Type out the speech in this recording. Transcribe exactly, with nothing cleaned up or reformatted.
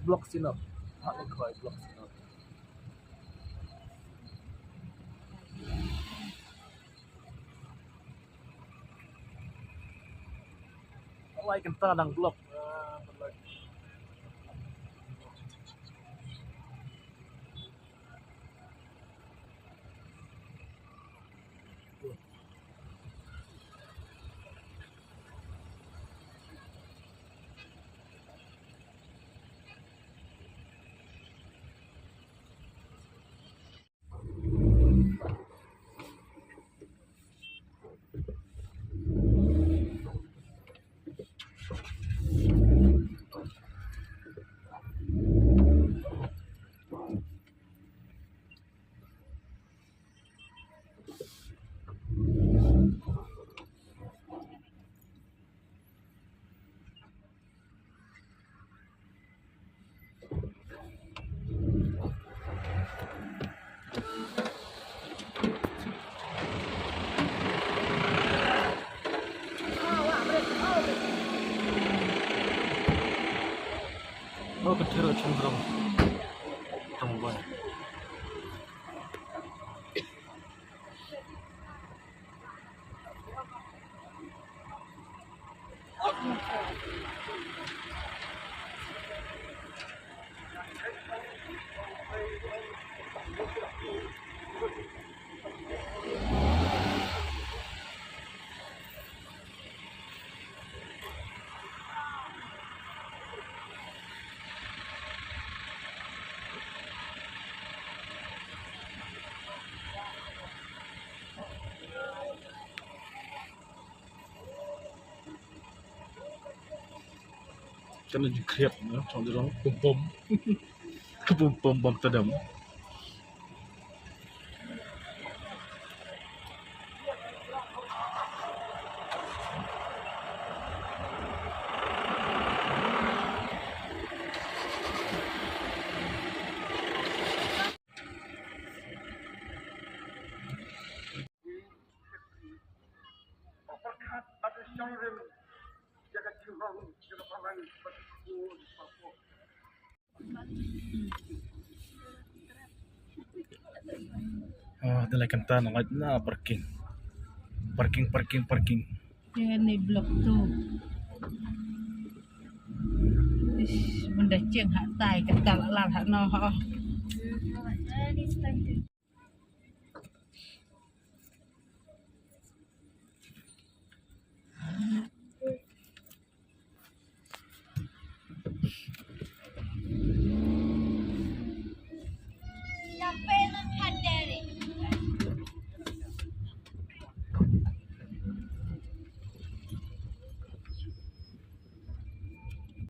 Block Synod. Hap ne khoi Block Synod. Lai kynta dang block. Oh, ka thero chim drong. Drong bai. Kan ju kriat na, chong ju long pum pum. Ka pum pum bom tadam. Ah, da lai kynta na lait na parking. Parking, parking, parking. Ïa ni block two. Ish, mynda cheng ha tai kynta la lan ha no ha.